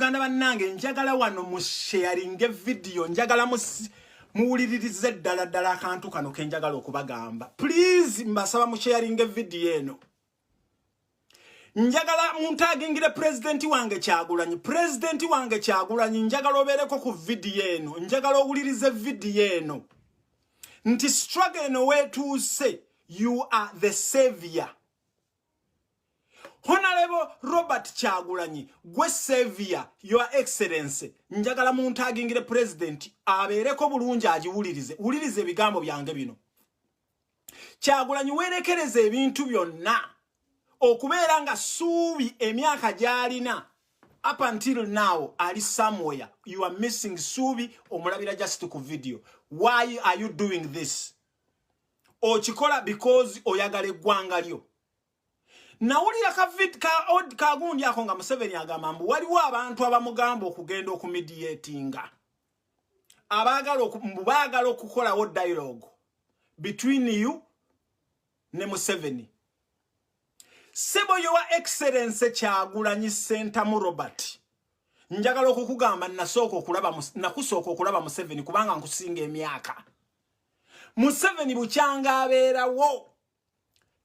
Bannayuganda bannange, njagala wano musharinge video, njagala muwuliririze ddala ddala akantu kano kenjagala okubagamba. Please, mbasaba musharinge video eno. Njagala muntagingire pulezidenti wange Kyagulanyi. Pulezidenti wange Kyagulanyi, njagala obeereko ku video eno, njagala owulirize video eno nti struggle eno weetuuse, you are the savior. Honorable Robert Kyagulanyi, gwe savior. Your Excellency, njagala muntagingire president abeereko bulungi agiwulirize. Wulirize ebigambo byange bino. Kyagulanyi, weerekereza ebintu byonna okubeera nga Suubi emyaka gy'alina up until now ali somewhere. You are missing Suubi, omulabira just ku video. Why are you doing this? Okikola because oyagala eggwanga lyo. Nawulira kagundi ako nga Museveni agamba mbu waliwo abantu abamugamba okugenda okumediatinga, abaagala mbu baagala okukolawo dialogue between you ne Museveni. Sebo, Your Excellence Kyagulanyi Sentamu Robert, njagala okukugamba, nasooka okulaba, nakusooka okulaba Museveni kubanga nkusinga emyaka. Museveni bukyanga abeerawo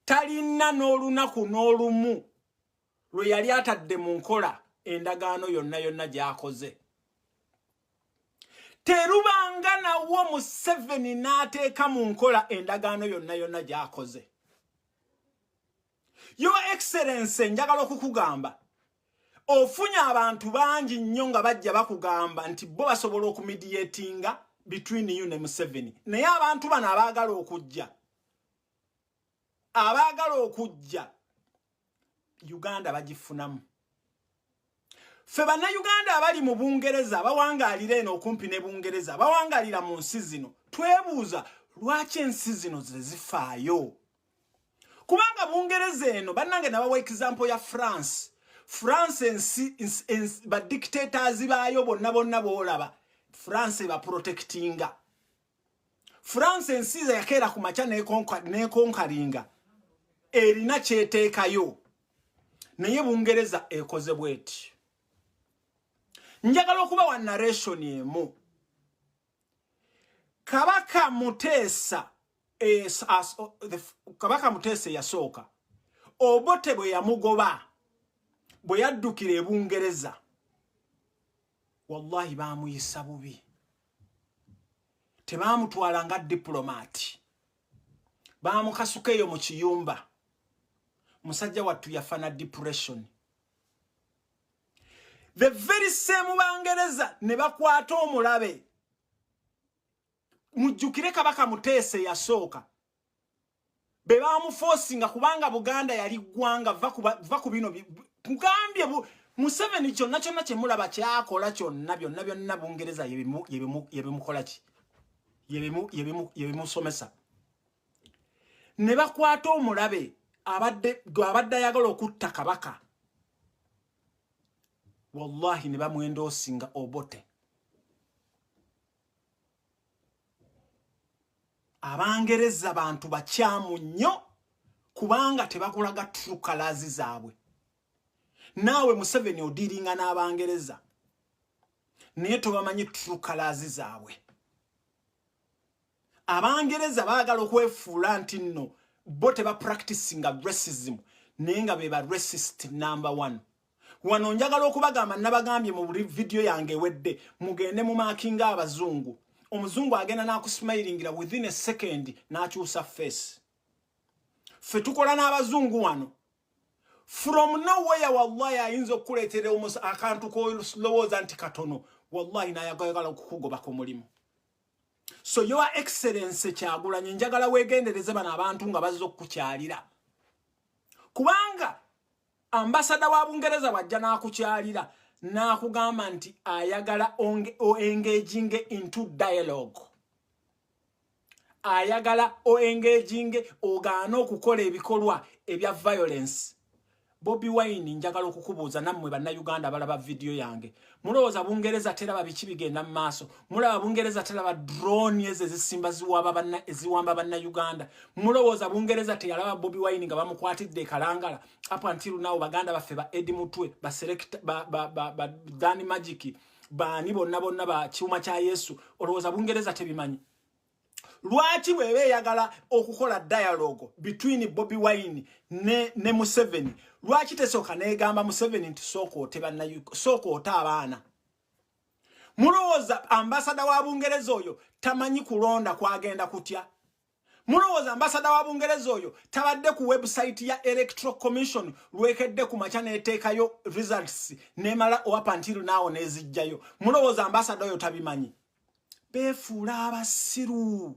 talina n'olunaku n'olumu lwe yali atadde mu nkola endagaano yonna yonna gy'akoze. Terubanga nawo Museveni n'ateeka mu nkola endagaano yonna yonna gy'akoze. Your Excellence, njagala okukugamba, ofunye abantu bangi nnyo nga bajja bakugamba nti bo basobola okumediatinga between you ne Museveni, naye abantu bano abaagala okujja Uganda bagifunamu. Ffe Bannayuganda abali mu Bungereza, abawangaalira eno okumpi ne Bungereza, abawangaalira mu nsi zino, twebuuza lwaki ensi zino ze zifaayo, kubanga Bungereza eno, bannange, nabawa example ya France. France ensi, badictators baayo bonna bonna boolaba, France baprotectinga. France ensi ze yakeera ku makya nekonkaringa, erina kyeteekayo, naye Bungereza ekoze bweti. Njagala okubawa narration emu. Kabaka Muteesa, Kabaka Muteesa eyasooka, Obote bwe yamugoba, bwe yaddukira e Bungereza, wallahi baamuyisa bubi, tebaamutwala nga diplomat, baamukasuka eyo mu kiyumba. Musajja wattu yafana depression. The very same Bangereza ne bakwata omulabe. Mujjukire Kabaka Muteesa eyasooka be bamuforcinga, kubanga Buganda yali ggwanga. Va ku bino kugambye Museveni kyonna kyonna kyemulaba kyakola kyonna byonna byonna, Bungereza yebimukola ki, yebimusomesa. Ne bakwata omulabe abadde gwe abadde ayagala okutta kabaka, wallahi ne bamwendoosinga Obote. Abangereza bantu bakyamu nnyo kubanga tebakulaga true colors zaabwe. Naawe Museveni odealinga n'Abangereza, naye tobamanyi true colors zaabwe. Abangereza baagala okwefuula nti nno bo tebapracticinga racism, naye nga be ba racist number one. Wano njagala okubagamba, nabagambye mu buli video yange ewedde, mugende mu markinga abazungu. Omuzungu agenda n'akusmilingira, within a second n'akyusa face. Ffe tukola n'abazungu wano, from nowhere, wallahi, ayinza okukuleetera akantu kolowooza nti katono, wallahi nayagala okukugoba ku mulimu. So Your Excellence Kyagulanyi, njagala weegendereze bano abantu nga bazze okukukyalira, kubanga ambasada wa Bungereza bwajja n'akukyalira n'akugamba nti ayagala oengaging into dialogue, ayagala oengaging, ogaane okukola ebikolwa ebya violence. Bobi Wine, njagala okukubuuza nammwe Bannayuganda abalaba vidiyo yange, mulowooza Bungereza teraba biki bigenda mu maaso? Mulaba Bungereza teraba drone ezo ezisimba eziwamba Bannayuganda? Mulowooza Bungereza teyalaba Bobi Wine nga bamukwatidde ekalangala? Up until now baganda baffe ba Eddie Mutwe, ba Select, ba Danny Magic, baani bonna bonna, ba Kyuma kya Yesu, olowooza Bungereza tebimanyi? Lwaki bweba eyagala okukola dialogue between Bobi Wine ne Museveni, lwaki tesooka negamba Museveni nti sooka ote sooka ote abaana? Mulowooza ambasada wa Bungereza oyo tamanyi kulonda kwagenda kutya? Mulowooza ambasada wa Bungereza oyo tabadde ku website ya Electoral Commission lwekedde ku makya n'eteekayo results nemala up until now n'ezijjayo? Mulowooza ambasada oyo tabimanyi? Beefuula abasiru,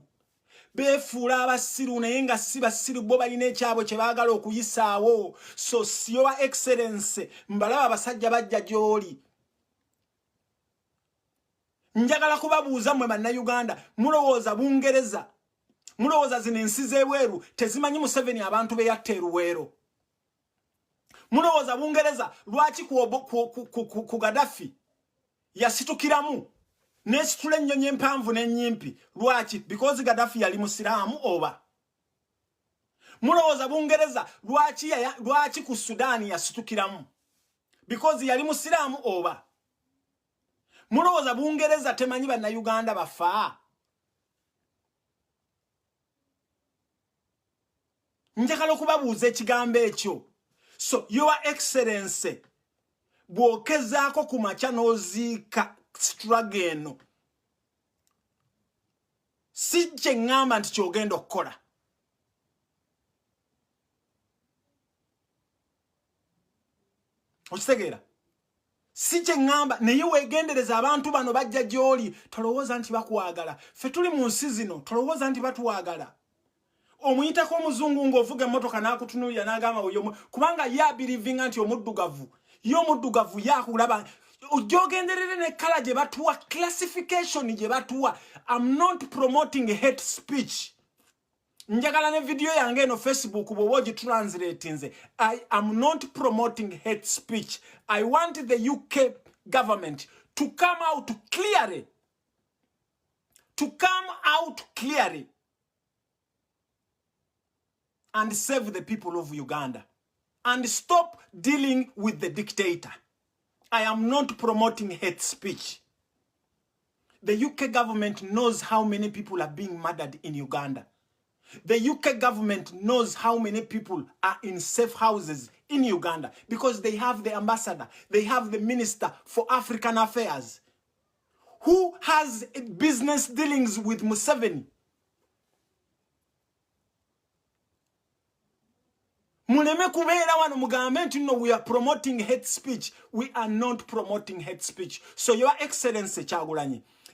beefuula abasiru, naye nga si basiru. Bo balina ekyabwe kye baagala okuyisaawo. So Your Excellence, mbalaba abasajja bajja gy'oli. Njagala kubabuuza mmwe Bannayuganda, mulowooza Bungereza, mulowooza zino ensi z'ebweru tezimanyi Museveni abantu be yatta eruweero? Mulowooza Bungereza lwaki ku Gaddafi yasitukiramu nesitula ennyonyi empanvu n'ennyimpi? Lwaki? Because Gaddafi yali musiraamu oba? Mulowooza Bungereza lwaki ku Sudaani yasitukiramu? Because yali musiraamu oba? Mulowooza Bungereza temanyi Bannayuganda bafa? Njagala okubabuuza ekigambo ekyo. So Your Excellence, bw'okezaako ku makya n'oziika struggle eno, si kye ŋŋamba nti kyogenda okukola. Okitegeera? Si kye ŋŋamba, naye weegendereza. Abantu bano bajja gy'oli, tolowooza nti bakwagala. Ffe tuli mu nsi zino, tolowooza nti batwagala. Omuyitako omuzungu ng'ovuga emmotoka n'akutunuulira n'agamba oyo, kubanga ye abelievinga nti omuddugavu, ye omuddugavu ye akulaba. Ojja ogenderere ne colour gye batuwa, classification gye batuwa. Am not promoting hate speech. Njagala ne vidiyo yange eno Facebook bw'oba ogitranslatinze, I am not promoting hate speech. I want the UK government to come out clearly, to come out clearly and save the people of Uganda and stop dealing with the dictator. I am not promoting hate speech. The UK government knows how many people are being murdered in Uganda. The UK government knows how many people are in safe houses in Uganda because they have the ambassador, they have the minister for African affairs who has business dealings with Museveni. Muleme kubeera wano mugambe nti no, we are promoting hate speech. We are not promoting hate speech. So Your Excellency Kyagulanyi,